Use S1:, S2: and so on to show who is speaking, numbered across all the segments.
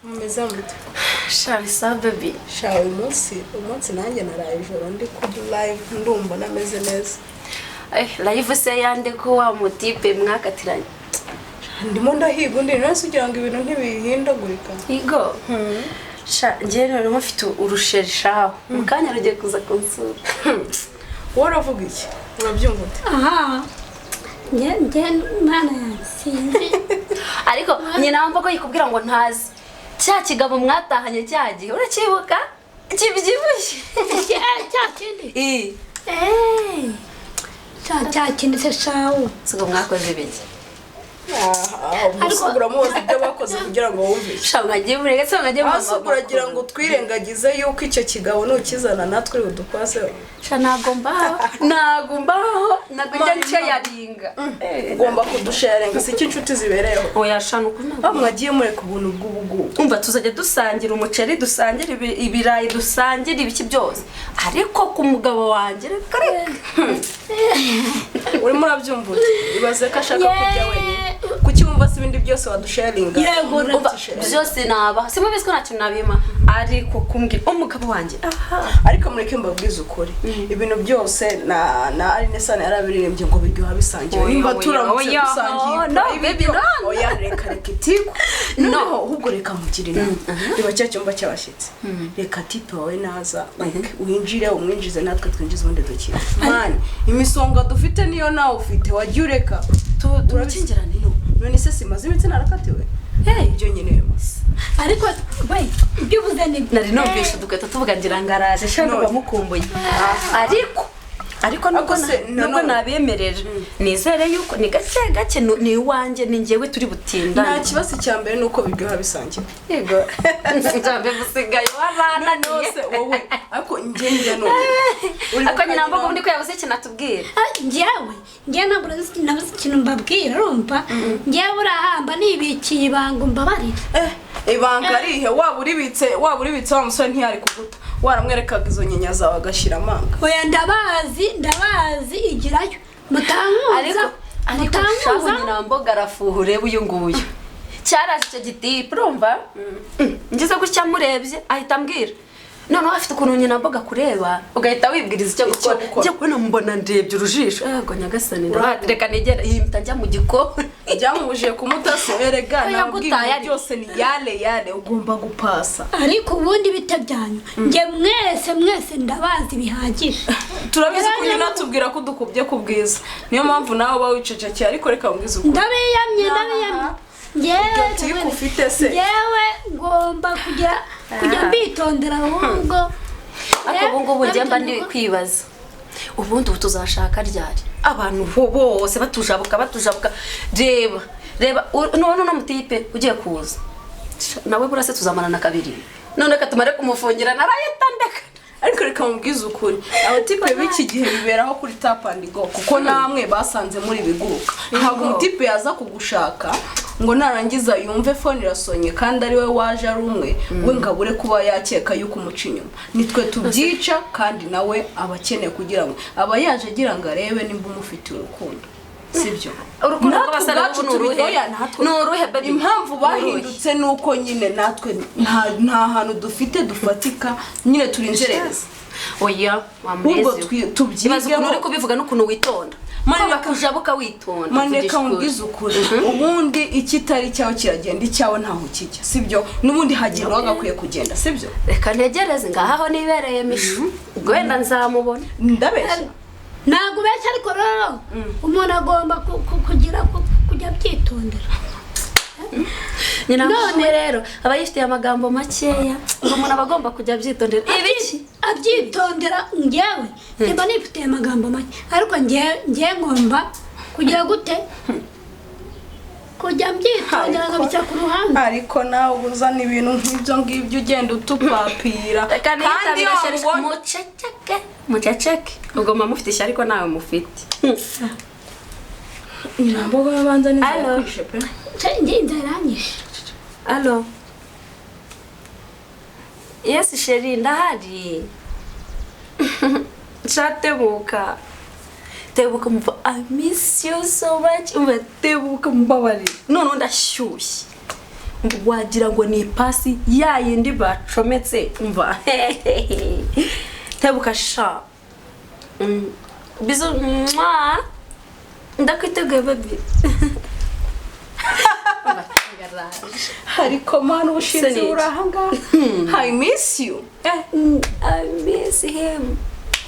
S1: Mumeze mute?
S2: Sha, bisa baby.
S1: Sha, uyu munsi nanjye naraye ijoro ndi kuri live, ndumva nameze neza.
S2: Eh, live se yande ko wa mutipe mwakatiranye?
S1: Ndimo ndahiga undi none ugira ngo ibintu ntibihindagurika.
S2: Igo sha, njyewe noneho mfite urusheri shaho, mu kanya rugiye kuza kunsura.
S1: Wowe uravuga iki? Urabyumva ute?
S3: Aha, njye mwana yanjye, sinzi.
S2: Ariko nyina wumva ko yikubwira ngo ntazi cya kigabo mwatahanye cya gihe, urakibuka, kibyibushye?
S3: Cya kindi?
S2: Eh.
S3: Eh, cya kindi se shawu?
S2: Sigo mwakoze ibiki?
S1: Aha, umusore uramubaza ibyo bakoze kugira ngo wumve iki?
S2: Sha, mwagiye mureke se, mwagiye.
S1: Hasi uragira ngo twirengagize yuko icyo kigabo nukizana natwe budukwaseho?
S2: Sha, ntabwo mbaho, ntabwo mbaho, ntabwo njya nshayaringa.
S1: Ugomba kudusharinga, si icyo inshuti zibereyeho?
S2: Oya sha, ni ukuri ntabwo.
S1: Aho mwagiye mureka ubuntu bw'ubugugu.
S2: Umva, tuzajya dusangira umuceri, dusangira ibirayi, dusangira ibiki byose, ariko ku mugabo wanjye reka reka.
S1: Urimo urabyumva ute? Ibaze ko ashaka kurya wenyine, kuki wumva se ibindi byose wadusharinga?
S3: Yego.
S2: Umva, byose nabaha, simubizi ko ntacyo nabima, ariko kumbwira umugabo wanjye, aha.
S1: Ariko mureke mbabwize ukuri, ibintu byose na Aline Sano yarabiririmbye ngo biryoha bisangiwe.
S2: Oya,
S1: Nimba
S2: oya,
S1: turamutse
S2: oya,
S1: dusangiye
S2: no,
S1: ibiryo,
S2: baby, no.
S1: Oya, reka reka itiku. Noneho ahubwo reka mugire inama. Reba cya cyumba cy'abashyitsi, reka type wawe naza, like, winjire umwinjize, natwe twinjize, ubundi dukire. Man, imisonga dufite niyo nawe ufite, wagiye ureka.
S2: Turakingirane.
S1: None se simaze iminsi narakatiwe?
S2: Hey.
S1: Ibyo nyine.
S3: Ariko we, ibyo uvuze ni
S2: Nari numvishe tugahita tuvuga ngira ngo araje shaka.
S1: None.
S2: Bamukumbuye, ariko nubwo
S1: Ariko se,
S2: nubwo
S1: nanone-
S2: nabemerera, nizere yuko ni gake gake, ni iwanjye, ni njyewe turi
S1: Nta
S2: butindane.
S1: kibazo, icya mbere ni uko biryoha bisangiwe.
S2: Yego, nzambe musigaye warananiye.
S1: Nose wowe, ariko njye njya none Uri
S2: Ariko nyina mboga
S1: gukanira-
S2: ubundi ko yabuze ikintu atubwira.
S3: Ah, njyewe ntabwo nabuze ikintu mbabwira. Urumva, njyewe urahamba nibikiye ibanga, umbabarire.
S1: Eh, ibanga rihe? Waba uribitse, wa musore ntiyari kuguta, waramwerekaga izo nyinya zawe agashyira amanga.
S3: Oya, ndabazi, ndabazi, igirayo mutankuza.
S2: Ariko shahu,
S3: Mutankuza.
S2: nyina mboga arafuha. Urebe uyu nguyu, cyaraje icyo gitipe, urumva? Ngize gutya murebye ahita ambwira. Noneho afite ukuntu nyina mboga kureba ugahita wibwiriza icyo
S1: Icyo
S2: gukora.
S1: gukora.
S2: Njya kubona mbona ndebye urujisho, yego nyagasani, ndavuga reka negera yimta njya mu gikoni.
S1: Byamubujije kumutasa erega.
S2: Oya,
S1: Nabwiye
S2: gutaye
S1: ibintu
S2: ariko.
S1: byose ni yale yale, ugomba gupasa.
S3: Ariko ubundi bite byanyu? Njye mwese mwese ndabazi bihagije.
S1: Turabizi ko unyura tubwira ko dukubye ku bwiza, niyo mpamvu nawe uba wicecekeye, ariko reka mbwize ukuri.
S3: Ndabiyamye, ndabiyamye njyewe.
S1: Iryo tiku ufite se?
S3: Njyewe ngomba kujya mbitondera ahubwo.
S2: Ariko ubu ngubu njye mba ndi kwibaza, ubundi ubu tuzashaka ryari? Abantu bose batujabuka, batujabuka. Reba, reba, none uno mutipe ugiye kuza nawe burase tuzamarana kabiri, none reka tumare kumufungira narahita ndeka.
S1: Ariko reka mubwize ukuri, abatipe b'iki gihe biberaho kuri tap and go, kuko namwe basanze muri biguruka. Ntabwo umutipe yaza kugushaka ngo narangiza yumve phone irasonye kandi ari we waje ari umwe we, ngo abure kuba yakeka yuko umuca inyuma. Nitwe tubyica, kandi nawe aba akeneye kugira ngo aba yaje agira ngo arebe nimba umufitiye urukundo, sibyo?
S2: Urukundo
S1: Natwe
S2: rw'abasore
S1: ubwacu
S2: ubu ni uruhe?
S1: oya, natwe-
S2: Ni uruhe, baby?
S1: Impamvu
S2: Ni uruhe?
S1: bahindutse ni uko nyine natwe nta hantu dufite dufatika, nyine turi inzererezi.
S2: Oya.
S1: Ahubwo
S2: Wamurezi.
S1: tubyigemo.
S2: Ibaze ukuntu uri kubivuga n'ukuntu witonda.
S1: Mane
S2: Ko bakujabuka witonda.
S1: Maneka
S2: Mvugisha ukuri.
S1: mubwize ukuri, ubundi ikitari icyawe kiragenda, icyawe ntaho kijya, sibyo? N'ubundi hagenda wagakwiye kugenda, sibyo?
S2: Reka ntegereze ngaho nibereye mishu, ubwo wenda nzamubona.
S1: Ndabeshya?
S3: Ntabwo ubeshya, ariko rero umuntu agomba kugira kujya abyitondera.
S2: Nyina
S3: None-
S2: none rero aba yifitiye amagambo makeya ngo umuntu aba agomba kujya abyitondera ibiki?
S3: Abyitondera. Njyewe nimba nifitiye amagambo make, ariko njyewe ngomba kugira gute? Kujya mbyitondera, nkabishyira ku ruhande.
S1: Ariko nawe uba uzana ibintu nk'ibyo ngibyo, ugenda utupapira.
S2: Reka
S1: Kandi iyo
S2: niyitabira.
S1: wamubonye
S2: Muceceke, muceceke, ubwo muba mufite ishyari ariko nawe mufite.
S1: Nyinamboga babanza
S2: Allo.
S1: neza pe.
S3: Njye inzara iranyishe.
S2: Allo, yes chéri, ndahari. Sha, tebuka, tebuka, mva, I miss you so much. Umva, tebuka, mbabarira, noneho ndashyushye. Wagira ngo ni ipasi ya yindi bacometse, umva tebuka sha. Bisous, mwa ndakwiteguye baby.
S1: Ariko mana, ubushinzi
S2: Siniki.
S1: buri ahangaha. I miss you.
S2: I miss him.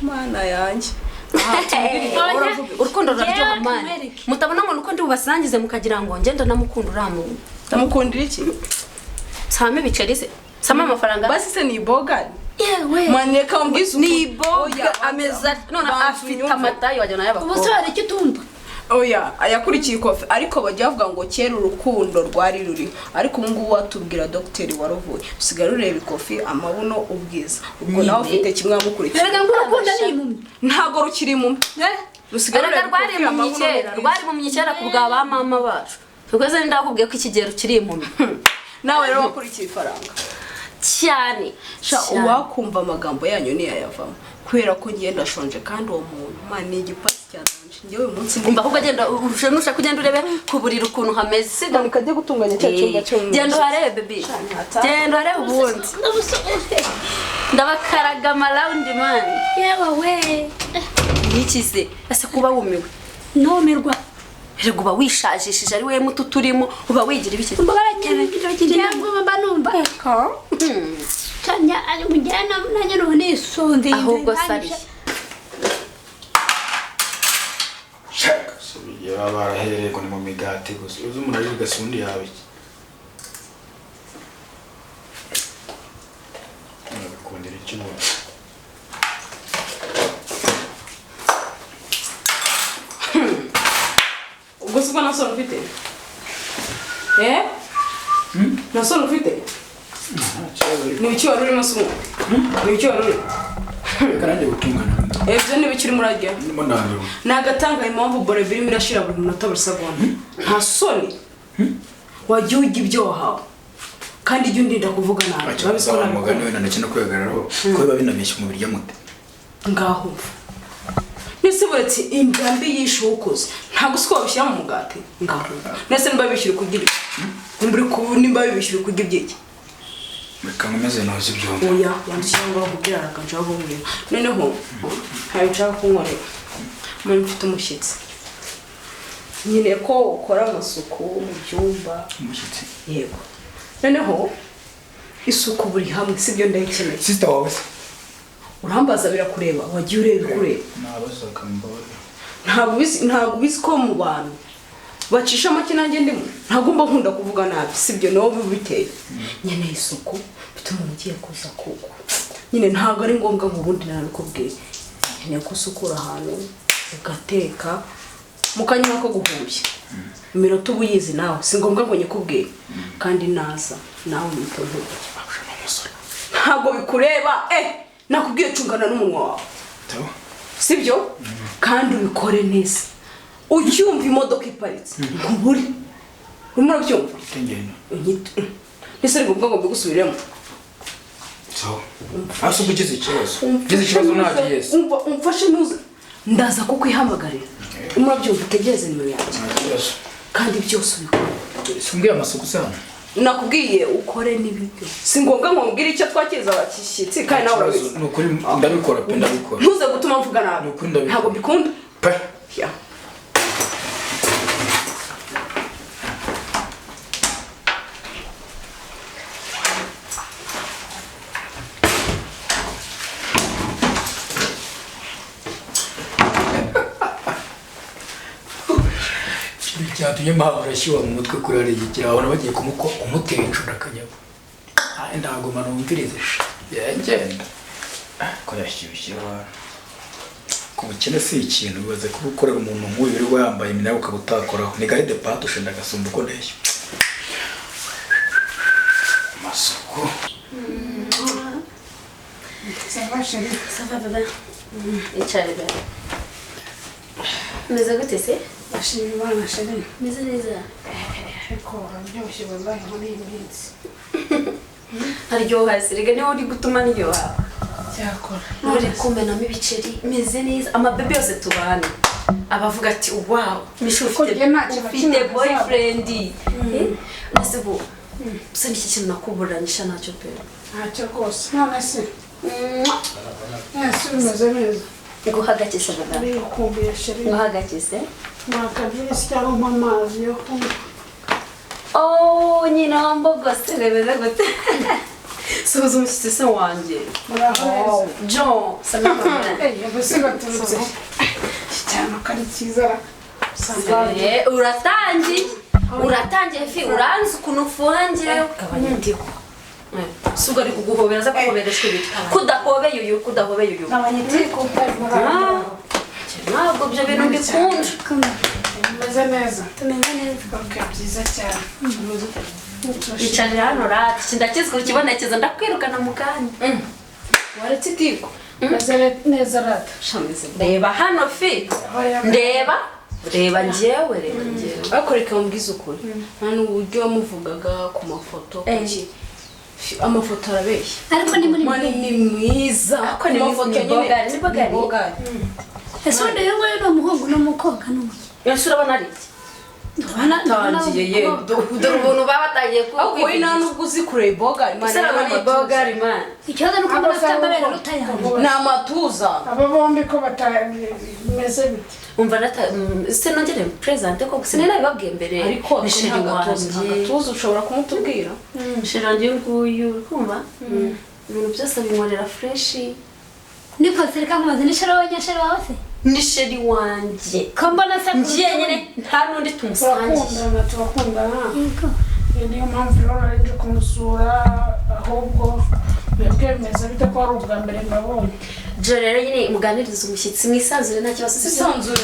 S1: Mana yanjye. Aha, tubwire, uravuga iki?
S2: Urukundo ruraryoha
S3: Yewe,
S2: mani.
S3: tumereke.
S2: Mutabona ngo nuko ndi bubasangize mukagira ngo ngenda namukunda uriya muntu.
S1: Ndamukundira iki?
S2: Nsame ibiceri se, nsame amafaranga.
S1: Basi se ni iboga?
S2: Yewe.
S1: Mani, reka umbwize ukuri.
S2: Ni iboga.
S1: Oya,
S2: ameza none
S1: banza
S2: afite
S1: unyumve.
S2: amatayi wagira
S3: Ubu
S2: n'ay'abakobwa.
S3: se hari icyo utumva?
S1: Oya, ayakurikiye ikofi, ariko bajya bavuga ngo kera urukundo rwari ruriho, ariko ubu ngubu watubwira dogiteri waruvuye, usigaye rureba ikofi, amabuno, ubwiza, ubwo nawe ufite kimwe wamukurikiye.
S3: Erega ngo urukundo ni impumyi.
S1: Ntabwo rukiri impumyi, rusigaye
S2: Erega
S1: rureba
S2: rwari
S1: ikofi,
S2: impumyi
S1: amabuno
S2: kera.
S1: n'ubwiza.
S2: Rwari impumyi kera ku bwa ba mama bacu. Twese ndakubwiye ko ikigero kiri impumyi.
S1: Nawe rero wakurikiye ifaranga.
S2: Cyane.
S1: Sha,
S2: Cyane.
S1: uwakumva amagambo yanyu ntiyayavamo, kubera ko ngiye ndashonje, kandi uwo muntu man ni igipasi cya danger. Njyewe uyu munsi
S2: Umva, ahubwo agenda urusha, nushaka ugenda urebe ku buriri ukuntu hameze, sibyo?
S1: Kajya gutunganya cya cyumba cyo mu
S2: Genda uharebe baby, genda uharebe ubundi ndabakaraga amarawundi mani.
S3: Yewe we.
S2: Niki se? Ese kuba wumiwe?
S3: Numirwa.
S2: Erega uba wishajishije, ari wowe muto turimo, uba wigira ibiki?
S3: Njyewe mba numva njyewe nanjye nubu nisunze.
S2: Ahubwo sariye.
S4: Shaka subiye, baba barahereye ngo ni mu migati gusa. Uzi umuntu ari bugasa undi yaba iki? Nabikundira iki ubundi?
S1: Ubwo si bwo nta soni ufite? Eh, nta soni ufite?
S4: Nta kibazo ariko.
S1: Ni ibiki wari urimo se ubu? Ni ibiki wari urimo?
S4: Reka nanjye gutungana.
S1: Ibyo ni ibiki urimo urarya?
S4: Ndimo ndandura.
S1: Ni agatanga impamvu bore birimo irashira buri munota, buri segonda. Nta soni? Wajya urya ibyo wahawe, kandi ijya undinda kuvuga nabi. Urabizi ko
S4: Wa mugani
S1: nabikunda.
S4: wenda ndetse no kwihagararaho ko biba binabeshya umubiri mute.
S1: Ngaho umva, nese buretse inda mbi yishe uwukoze, ntabwo uzi ko babishyira mu mugati. Ngaho umva, nese nimba bishyura kurya ibyo, nimba uri nimba bibishyura kurya ibyiki?
S4: Reka nkomeze noze ibyombo.
S1: Oya, wandikira ngo bakubwira araganje aho nkureba. Noneho ntayo nshaka kunkorera muri, mfite umushyitsi, nyine ko ukora amasuku mu byumba.
S4: Umushyitsi?
S1: Yego, noneho isuku buri hamwe, sibyo? Ndayikeneye.
S4: Sister wawe se?
S1: Urambaza birakureba? Wagiye ureba ikureba.
S4: Nabazaga, mbabarira.
S1: Ntabwo ubizi ko mu bantu bacisha make nanjye ndimo? Ntabwo mba nkunda kuvuga nabi, sibyo? Nawe bibiteye. Nkeneye isuku, mfite umuntu ugiye kuza kuko nyine ntabwo ari ngombwa ngo ubundi nabikubwiye. Nkeneye ko usukura ahantu, ugateka mu kanya ko guhumbya, iminota uba uyizi nawe, si ngombwa ngo nyikubwire. Kandi naza nawe mwite nk'uburyo.
S4: Abasha ni umusore.
S1: Ntabwo bikureba. Eh, nakubwiye cungana n'umunwa wawe.
S4: Tawa.
S1: Sibyo? Kandi ubikore neza. Ucyumva imodoka iparitse nkubure, urimo urabyumva?
S4: Tengenda.
S1: Ndetse ni ngombwa ngo mbigusubiremo?
S4: Sawa. Ase ubwo ugize ikibazo ntagiye se?
S1: Umva, umfashe ntuze, ndaza kukwihamagarira, urimo urabyumva? Utegereze nimero yanjye.
S4: Nta kibazo.
S1: Kandi byose ubikore.
S4: Simbwiye amasuku se hano?
S1: Nakubwiye ukore n'ibiryo. Si ngombwa ngo mbwire icyo twakiriza abashyitsi, kandi nawe urabizi.
S4: Ni ukuri ndabikora pe, ndabikora.
S1: Ntuze gutuma mvuga nabi.
S4: Ni ukuri ndabikora.
S1: Ntabwo mbikunda.
S4: Pe.
S1: Ya.
S4: Ikintu cyatumye mpamvu arashyuha mu mutwe kuri hariya kirabona bagiye kumutencura akanyabo. Ndaguma numvirize sha. Yagenda. Ko yashyushye wa. Ku bukene si ikintu, bibaze kuba ukorera umuntu nk'uyu wirirwa yambaye imyenda ukaba utakoraho. Ni gare de patushe ndagasumba uko ndeshya. Amasuku.
S5: Ça va, chérie?
S2: Ça va bébé. Icare bébé. Meze gute se?
S5: Ndashima Imana, chérie.
S2: Meze neza.
S5: Ariko uraryoshye wallahi muri iyi minsi.
S2: Aryoha se, rega niwe uri gutuma ndyoha.
S5: Cyakora.
S2: Uri kumenamo ibiceri, meze neza. Amabebe yose tubana abavuga ati: "Wow, Mishu
S5: Kuko
S2: ufite
S5: njye nta kintu
S2: ufite
S5: kimwe
S2: boyfriend." Eh? Nese ubu Gusa n'iki kintu nakuburanyisha ntacyo pe.
S5: Ntacyo rwose. None se ese umeze neza?
S2: Nguhagakise madame.
S5: Arikumbuye chérie.
S2: Nguhagakise.
S5: Mwakabyisi cyangwa umpa amazi yo kunywa.
S2: Oh, nyina wa mbogo se bimeze gute? Suhuza umushyitsi se wanjye.
S5: Muraho neza.
S2: John, salama.
S5: Ubuse baturutse. Iki cyane ko ari cyiza ra.
S2: Uratangiye. Uratangiye fi, uranzi ukuntu ufuhangiye. Gabanya indiho. Si ubwo ari kuguhobera aza kuguhobereshwa ibiti. Kudahobeye uyu, kudahobeye uyu.
S5: Gabanya itiko.
S2: Ntabwo ibyo bintu mbikunda.
S5: Tumeze neza.
S3: Tumeze neza.
S5: Okay, byiza cyane.
S2: Icarira hano rati, ndakizwa ukibonekeza ndakwirukana mu kanya.
S1: Waretse itiko.
S5: Tumeze neza rata.
S1: Shameze.
S2: Reba hano fi. Ndeba. Reba njyewe, reba njyewe.
S1: Ariko reka mbwize ukuri. Nta n'uburyo wamuvugaga ku mafoto kuki. Amafoto arabeshya.
S3: Ariko ni muri
S1: Mani ni mwiza.
S2: Ariko ni mwiza, ni bogari, ni bogari.
S1: Bogari.
S3: Ese undi uyu nguyu ni umuhungu n'umukobwa n'umuki?
S2: Ese urabona ari iki? Tangiye ye, dore ubuntu baba batangiye
S1: Ariko wowe nta nubwo uzi kureba bogari.
S2: Ese urabona iyi bogari man.
S3: Ikibazo ni uko mbona afite amabere aruta yanjye.
S1: Ni amatuza.
S5: Aba bombi ko batameze bite?
S2: Umva rata, se nongere presente ko sinari nabibabwiye mbere.
S1: Ariko
S2: ni chérie
S1: nta
S2: wanjye.
S1: gatuza ushobora kumutubwira.
S2: Chérie wanjye uyu nguyu, uri kumva? Ibintu byose binkorera fresh.
S3: Niko sereka nkubaze ni chérie wawe chérie wawe se?
S2: Ni chérie wanjye.
S3: Ko mbona se
S2: Ngiye nyine nta n'undi tumusangiye.
S5: Turakundana, turakundana. Niyo mpamvu rero nari nje kumusura, ahubwo mwebwe bimeze bite ko ari ubwa mbere mbabonye?
S2: Jo rero nyine muganiriza umushyitsi mwisanzure nta kibazo.
S1: Isanzure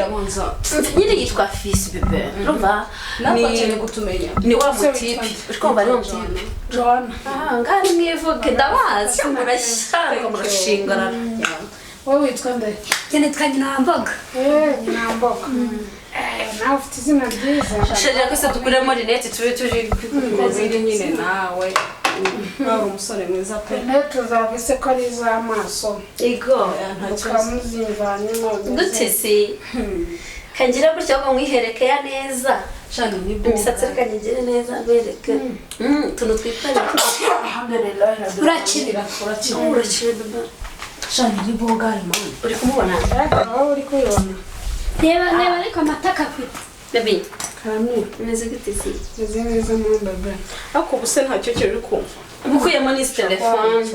S2: mwisanzure. Nyine yitwa Fils Bebe. Urumva?
S1: Ni gutumenya.
S2: Ni wa mutipe. Uri kumva ni wa mutipe.
S5: Joanna.
S2: Ah, ngari mwivuge ndabazi murashyanga murashingarara.
S5: Wowe witwa nde?
S3: Njye nitwa Nyina wa Mbogo.
S5: Nyina wa Mbogo. Nawe ufite izina ryiza.
S2: Chérie ko se dukuremo rinete tube turi
S1: kumeze nyine nawe. Wari umusore mwiza pe.
S5: Rinete zawe se ko ari iz'amaso.
S2: Ego.
S5: Ukamuzimvanyemo.
S2: Gute se? Kangira gutya ngo mwiherekeya neza.
S1: Shani ni bo.
S2: Imisatsi reka nyigire neza bereke. Utuntu twikorera.
S5: Alhamdulillah.
S3: Urakira.
S5: Urakira.
S2: Urakira bebe.
S1: Shani ni bogari man.
S2: Uri kumubona?
S5: Wowe uri kubibona.
S3: Reba reba ariko amataka afite.
S2: Bebe.
S5: Karame.
S2: Umeze gute se?
S5: Meze neza mu bebe.
S1: Ariko ubu se ntacyo kiri kumva.
S2: Ukuyemo n'isi telefone.